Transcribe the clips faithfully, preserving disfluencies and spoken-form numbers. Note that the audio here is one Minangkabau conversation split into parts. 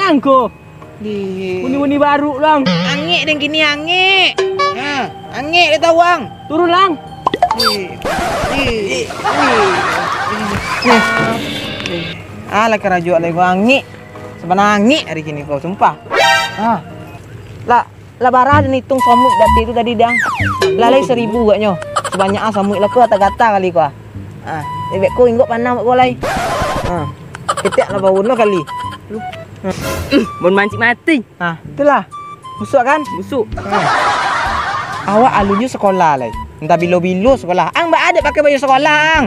Angko. Di. Bunyi-bunyi baru, Lang. Angek den kini, angek. Ha, angek den tahu, Ang. Turun, Lang. Di. Di. Di. Alah, karajo alai ko angek. Sabana angek ari kini ko, sumpah. Ha. Lah, lah bara den ituang samuik dati tu tadi, Dang. Lah lai saribu agaknyo. Sabanyak ah samuik lah ko, gata-gata kali ko ah. Ah, lebek ko inggok panah ko lai. Ah. Ketek lah bau no kali. Mun mancik mati. Ah, itulah. Busuk kan? Busuk. Ah. Awak alunyo sekolah lai. Entah bilo-bilo sekolah. Ang baa dek pakai baju sekolah, Ang?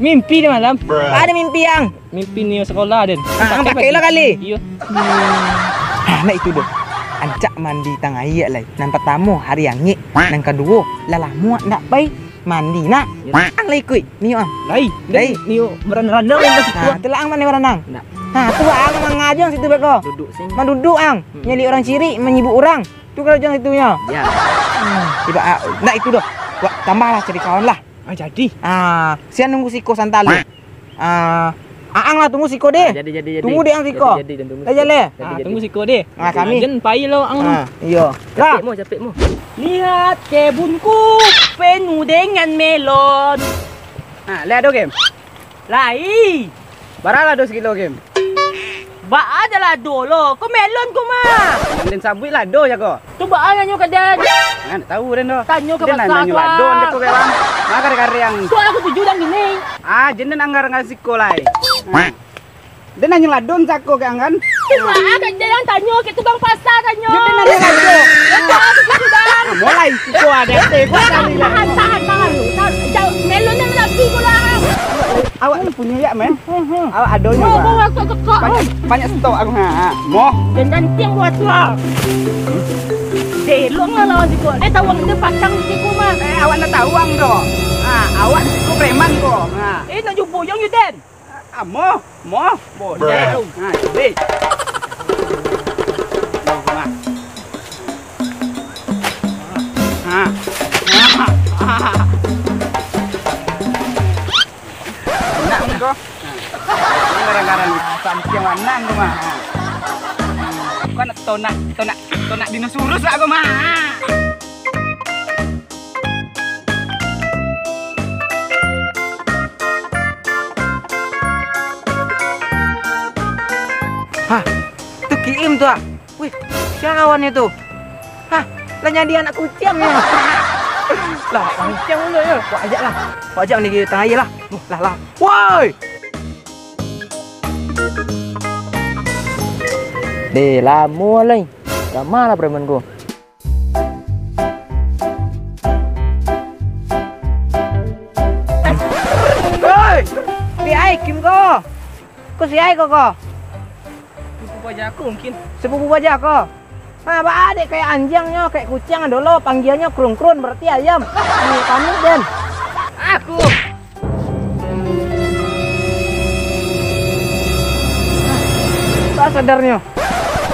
Mimpi di malam. Baa dek mimpi, Ang? Mimpi nio sekolah den. Ah, ang pakai lah kali. Iyo. Ah, nak itu doh. Ancak mandi tangah aia lai. Nan partamo hari angek, nan kaduo lah lamo ndak pai mandi nak. Yo. Ang lah ikuik nio ang. Lai, lai. Nio berenang-renang lah situ. Nah, itulah ang mani berenang. Nah. Nah, tu ang mangajo situ beko. Duduk sini. Manduduk ang. Hmm. Nyali orang cirik, manyibuk orang. Tu karajo ang situ nyo. Ya. Hmm. Tiba, ah, ndak itu doh. Wak, tambahlah cari kawan lah. Ah, jadi. Ah, sian nunggu siko santa lu. Ah, Aang lah tunggu siko deh. Ah, jadi, jadi, jadi. Tunggu deh ang siko. Jadi, jadi, dan tunggu siko. Dah jaleh. Jadi, ah, jadi. Tunggu siko deh. Ah, kami. Jen pai lo ang tu. Ah, iyo. Capek mo, capek mo. Lihat kebunku penuh dengan melon. Ah, lihat do game. Lai. Bara lado sakilo game. Baa ado lado lo. Ko melon ko mah. Nan den sabuik lado ja ko. Tu baa nanyo ka den? Nah, ndak tahu den doh. Tanyo ka pasar tu, ah. Den nanyo lado, den ko kawan. Mah kare-kare ang. Tu aku tuju dan gini. Ah, jen den anggar-anggar siko lai. Den nanyo lado sako ka ang kan? Tu baa ka den tanyo ka tukang pasar tanyo. Jen den nanyo lado. Ya, tu aku tuju dan. Ah, mulai siko ade ate ko. Tahan, tahan, tahan, tahan. Tahan, jauh. Melon nan lagi ko lah. Awak ni punyo ya, men? Awak adonyo, Bang. Banyak, banyak stok aku, ha, ha. Moh. Dan gantiang buat tu, ah. Delok lah lawan siko. Eh, tawang dia pasang siko, mah. Eh, awak nak tawang tu. Ha, awak siko preman ko. Ha. Eh, nak jumpa yang you, Den. Ah, moh, moh. Bodoh. Ha, cuba. Ha. Ha. Enak ko. Ini garang-garang santiang manang tu mah. Kau nak tonak, tonak, tonak dinosaurus lah kau mah. Hah, tu Kiim tu ah. Wih, sia kawan itu? Hah, lah jadi anak kuciang nyo. Lah, kuciang pulo nyo. Kau ajak lah. Kau ajak ni ka tangah aia lah. Lah, lah. Woi! Deh, lamo lai. Ka ma lah preman ko? Hei! Di ai Kim ko? Ko sia ko ko? Sepupu paja aku mungkin. Sepupu paja ko? Ha, baa dek kayak anjiang nyo, kayak kuciang ado lo, panggianyo krun-krun, berarti ayam. Ni, pamit den. Aku. Baa sadarnyo?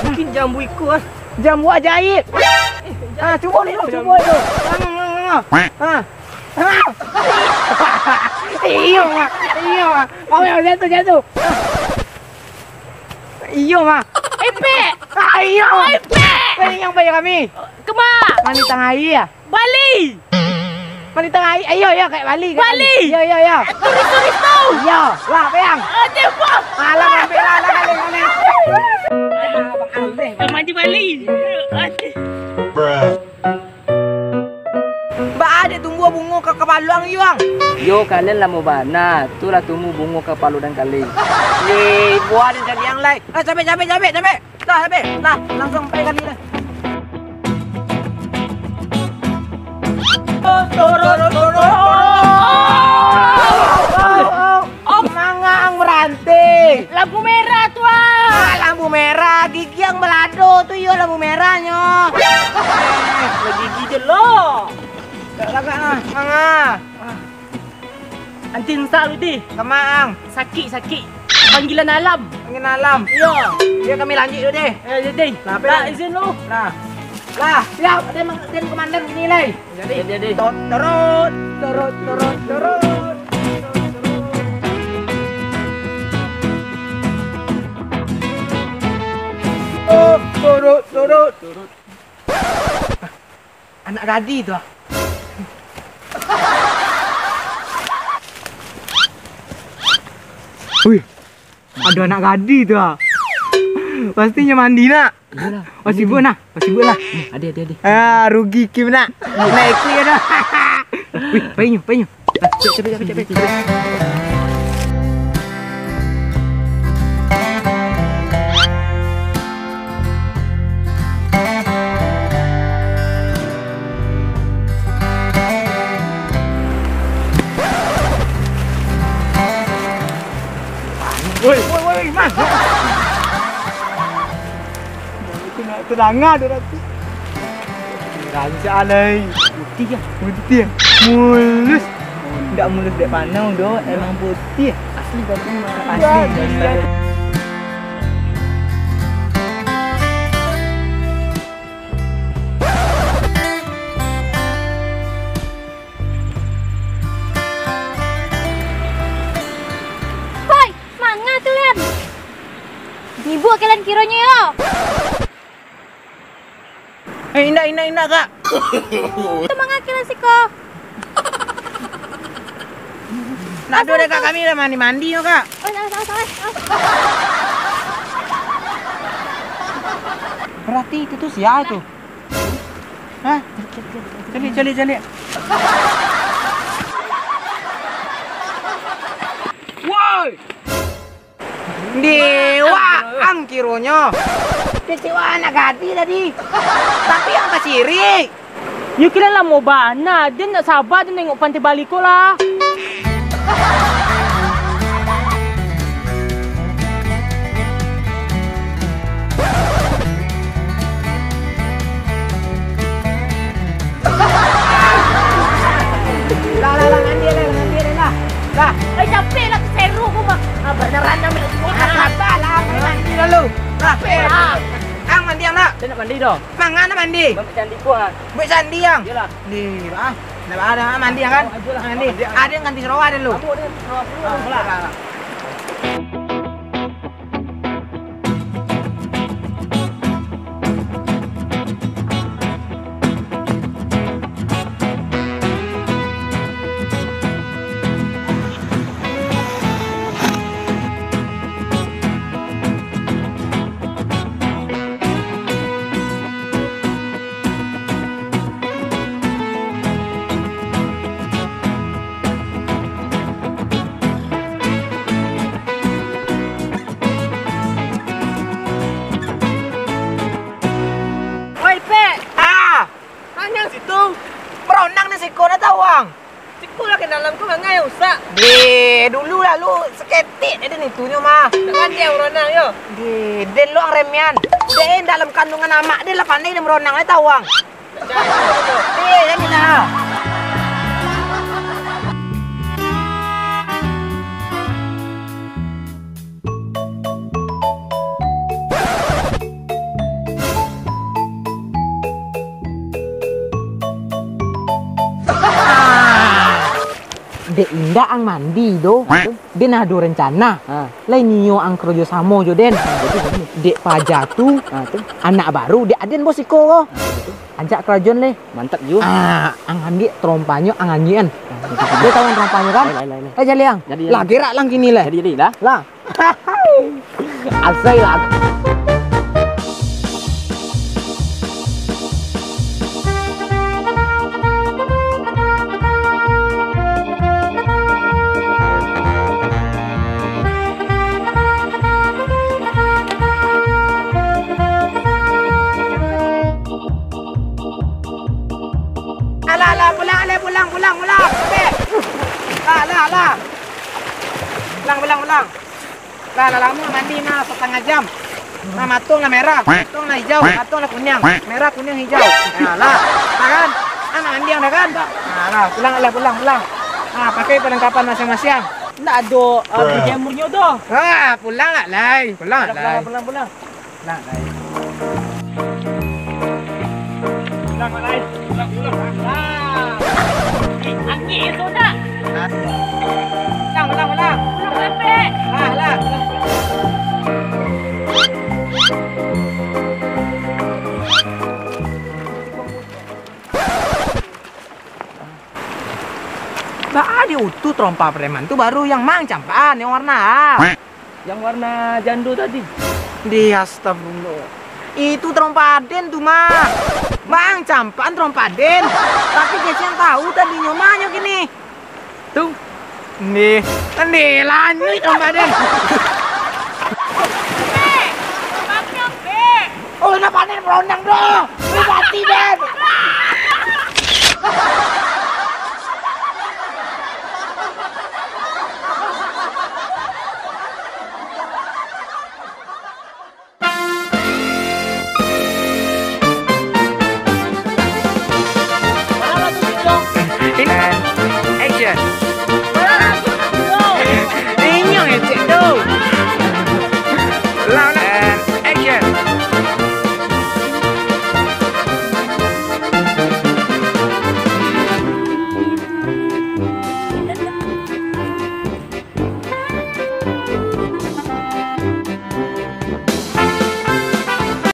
Mungkin jambu iko ah. Jambu ajaib. Ah, cubo ni, cubo tu. Ah, ah, ah, ah. Ah. Ah. Iyo, Mak. Iyo, Mak. Ayo, jatuh, jatuh. Iyo, Mak. Epek. Ah, iyo. Epek. Kau ingat bayar kami? Kema? Mani tangah aia. Bali. Mani tangah aia. Ayo, ayo, kayak Bali, kayak Bali. Bali. Iyo, iyo, iyo. Turis-turis tu. Iyo, lah, payang. Ah, tembak. Alah, ambil lah, lah, kali, kali. Alah, Abang Alvin. Mandi Bali. Aduh. Baa dek tumbuah bungo ka kapalo ang, Yuang? Yo, kalian lamo bana. Tu lah tumbuah bungo kapalo dan kali. Ye, buah dan caliang lai. Ah, capek, capek, capek, capek. Lah, capek. Lah, langsung pai kali lah. Turun, turun, turun. Om. Manga ang baranti? Lampu merah tu ah. Ah, lampu merah, gigi ang balado tu iyo lampu merahnyo. Eh, lah gigi je lo. Dak lagak ah, manga. Anti nsa lu deh. Kama ang? Sakik, sakik. Panggilan alam. Panggilan alam. Iyo. Biar kami lanjut dulu deh. Eh, jadi. Nah, izin lu. Nah. Lah, siap. Den, den komandan kini lai. Jadi, jadi. Tot, terut, terut, terut, terut. Turut, turut. Anak gadih tu ah. Wih, ado anak gadih tu ah. Pastinyo mandi nak. Iyolah. Wah, sibuk nah, wah, sibuk lah. Ade, ade, ade. Ah, rugi Kim nak. Naik kuih dah. Wih, painyo, painyo. Capek, capek, capek, capek. Woi, woi, woi, man. Tadanga tu, Ratu. Rancak alai. Putiah ah. Putiah. Mulus. Ndak mulus dek panau doh, emang putiah. Asli, Ratu, memang asli. Asli. Hoi, manga kalian? Nibua kalian kironyo yo. Eh, indak, indak, indak, Kak. Tu manga kalian siko? Ndak ado deh, Kak, kami lah mandi-mandi yo, Kak. Oh, salah, salah, salah. Berarti itu tu sia itu? Hah? Caliak, caliak, caliak. Woi! Dewa ang kironyo. Kecewa anak gadih tadi. Tapi ang basirik. Yo kalian lamo bana, den ndak saba den nengok Pantai Baliko lah. Lah, lah, lah, mandi lah, mandi lah, lah. Lah. Eh, capek lah, keseru aku, Bang. Ah, beneran, Bang. Ah, sabar lah, mandi dulu. Lah. Capek lah. Ang mandi, ang nak? Saya nak mandi dah. Manga nak mandi? Buat candi ko, ah. Buat candi, ang? Iyalah. Di, ah. Nak ada, ah, mandi, ang kan? Oh, ayolah. Mandi. Mandi, ah. Ada yang ganti sarawa dulu. Kamu ada sarawa dulu. Ah, lah, lah, lah. Oi, Pek! Ah! Manga situ? Baronang di siko, ndak tahu ang? Siko lah ka dalam tu, manga yang rusak. Deh, dulu lah lu saketek deh, den itunyo mah. Ndak pandai baronang yo. Deh, den lu ang remian. Deh, dalam kandungan amak den lah pandai den baronang, ndak tahu ang? Deh, jadilah. Dek indak ang mandi doh. Den ado rencana. Ha. Lai nio ang karajo samo jo den. Ha, betul, betul. Dek paja tu, ha, tu, anak baru dek aden bos iko ko. Ha, betul. Ajak karajoan leh. Mantap juo. Ah, ang ambiak tarompanyo, ang anyian. Ah, betul, betul. Dia tahu tarompanyo kan? Lai, lai, lai, lai. Eh, jadi ang. Jadi, jadi. Lah, gerak lang kini leh. Jadi, jadi, lah. Lah. Asai lah. Alah, alah, pulang, alah, pulang, pulang, pulang. Sampai. Lah, lah, lah. Pulang, pulang, pulang. Lah, lah lamo mandi nah, satangah jam. Nah, mato lah merah, mato lah hijau, mato lah kuniang. Merah, kuniang, hijau. Nah, lah. Nah, kan? Nah, nak mandi ang dah, kan? Nah, lah, pulang, alah, pulang, pulang. Nah, pakai perlengkapan masing-masing. Ndak ado, eh, berjemurnyo tu. Ah, pulang lah, Lai. Pulang lah, Lai. Pulang, pulang, pulang. Pulang, Lai. Pulang, Lai. Pulang, pulang. Ah. Eh, angin tu dah. Pulang, pulang, pulang. Pulang, Lai. Ah, lah. Baa di utuh trompa preman tu baru yang mang campaan yang warna. Yang warna jando tadi. Di astagfirullah. Itu trompa aden tu mah. Mang campaan trompa aden. Tapi kesian tahu tadinyo mah nyo kini. Tu. Ndi, ndi lanyuik trompa aden. Oh, nak panen berondang doh. Ini mati, Den. Ini action.